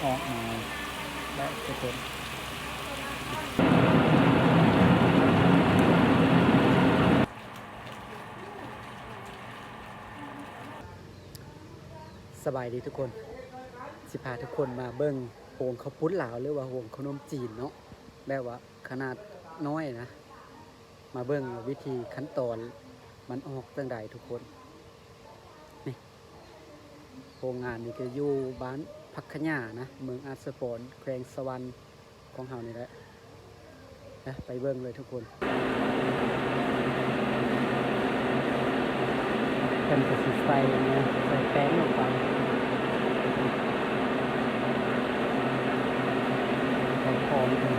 ອອກມາແລ້ວທຸກຄົນ. ສະບາຍດີທຸກຄົນ, ຊິພາທຸກຄົນມາເບິ່ງໂຮງເຂົ້າປຸ້ນລາວ ຫຼືວ່າໂຮງເຂົ້າໜົມຈີນເນາະ, ແບບວ່າຂະໜາດນ້ອຍນະ. ມາເບິ່ງວ່າວິທີຂັ້ນຕອນມັນອອກຈັ່ງໃດທຸກຄົນ. ນີ້ ໂຮງງານນີ້ກໍຢູ່ບ້ານຜັກຂະຫຍ້ານະ ເມືອງອາດສະພອນ ແຂວງສະຫວັນຂອງເຮົານີ້ແຫຼະ. ນະ ໄປເບິ່ງເລີຍທຸກຄົນ. ເພິ່ນກໍຊິໃສ່ ໃສ່ແປ້ງລົງໄປ ໃສ່ຟອງເພິ່ນ.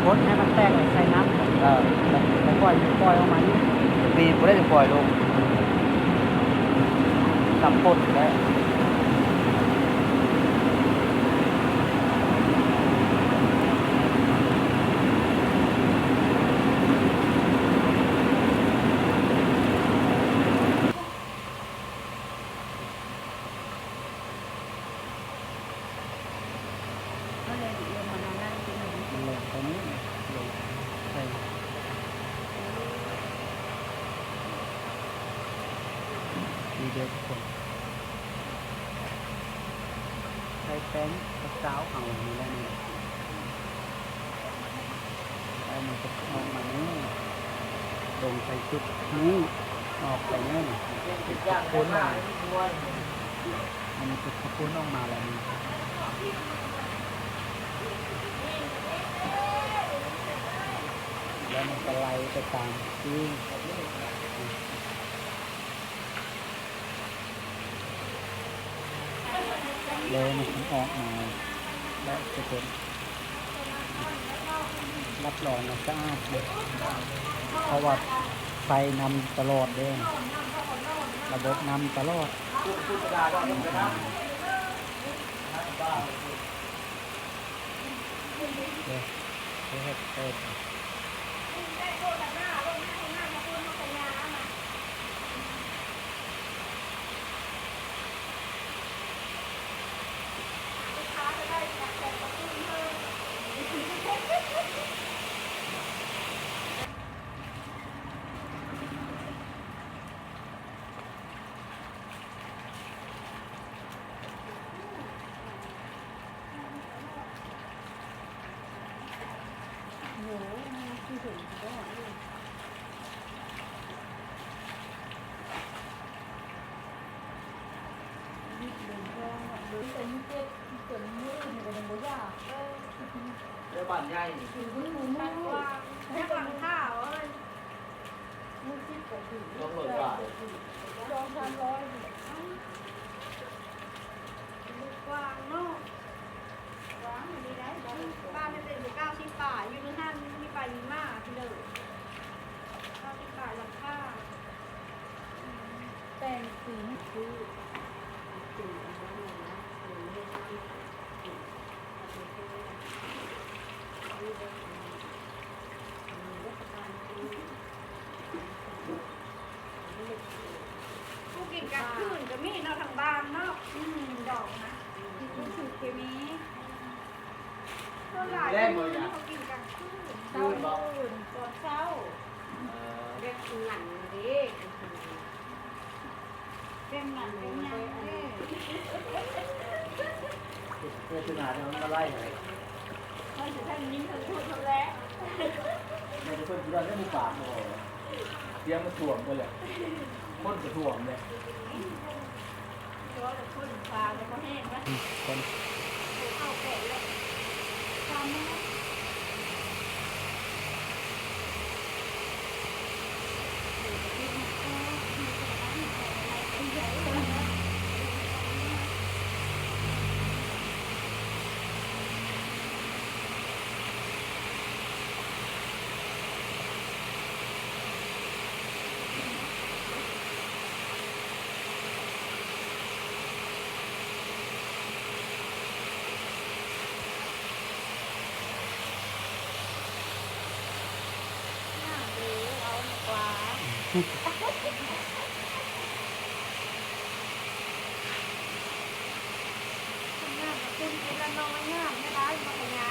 ຄົນໃຫ້ມັນແຕກ ແລ້ວໃສ່ນ້ຳ ເອີ ແລ້ວ ແລ້ວປ່ອຍ ປ່ອຍອອກມານີ້ ມີບໍ່ໄດ້ປ່ອຍລົງ ນ້ຳປົນແລ້ວ. ມັນແຫຼງຕົວນີ້ ລົງໃສ່ ນີ້ເດີທຸກຄົນ. ໃສ່ແປ້ງຂາວເອົານີ້ແຫຼະນີ້ ແລ້ວມັນຈະອອກມານີ້ ລົງໃສ່ຈຸດນີ້ ອອກໄປນີ້ ເປັນຂະປຸ້ນ ມັນເປັນຂະປຸ້ນອອກມາແລ້ວນີ້ ແລ້ວມັນກໍໄຫຼໄປຕາມທີ່ ແລ້ວມັນອອກມາແລ້ວທຸກຄົນ. ຮັບຮອງວ່າສະອາດເດ້ ເພາະວ່າໃສ່ນ້ຳຕະຫຼອດເດ້ ລະບົບນ້ຳຕະຫຼອດ. ເດ້ ເຮັດ ເຮັດ. ເອີ ບ້ານໃຫຍ່ ບ້ານກວ້າງ ແຕ່ຫຼັງຄາເອີຍ. ສອງຮ້ອຍກວ່າ ສອງສາມຮ້ອຍ ກວ້າງເນາະ ກວ້າງດີໄດ໋. ບ້ານ ບ້ານແມ່ເປັນເກົ້າສິບປາຍ ຢູ່ເຮືອນຫັ້ນມີໄປມີມາ ພີ່ເດີ ເກົ້າສິບປາຍຫຼັງຄາ. ແຕ່ງສີ ຄື ຜູ້ກິນກາງຄືນກໍມີເນາະ ທາງບ້ານເນາະ ອືມ ດອກນະ ກິນຄືນເຄມີ ສ່ວນຫຼາຍເຂົາກິນກາງຄືນ ເຊົ້າມື້ນຕອນເຊົ້າ ເອີ ແບບນັ້ນເດ້. ເຕັມໜັງເຕັມຫຍັງເດ້ ເວທະນາທີ່ມັນມາໄລ່ໃຫ້ ມັນຊິທັນຍິນທັນພູດທັນແລະ ແມ່ນເພິ່ນຊິໄດ້ໄດ້ໝູ່ປາກບໍ່ ສຽງມັນຖ້ວມເບິດແລ້ວ ຄົນກໍຖ້ວມແລ້ວ. ເວົ້າແຕ່ຄົນ ປາກກໍບໍ່ແຫ້ງນະ ຄົນ ເຂົ້າແປດແລ້ວ ສາມໂມງ. ຄົນງາມກໍເປັນ ເປັນລະນ້ອຍງາມ ແມ່ຫຼາຍບໍ່ຂະຫຍາ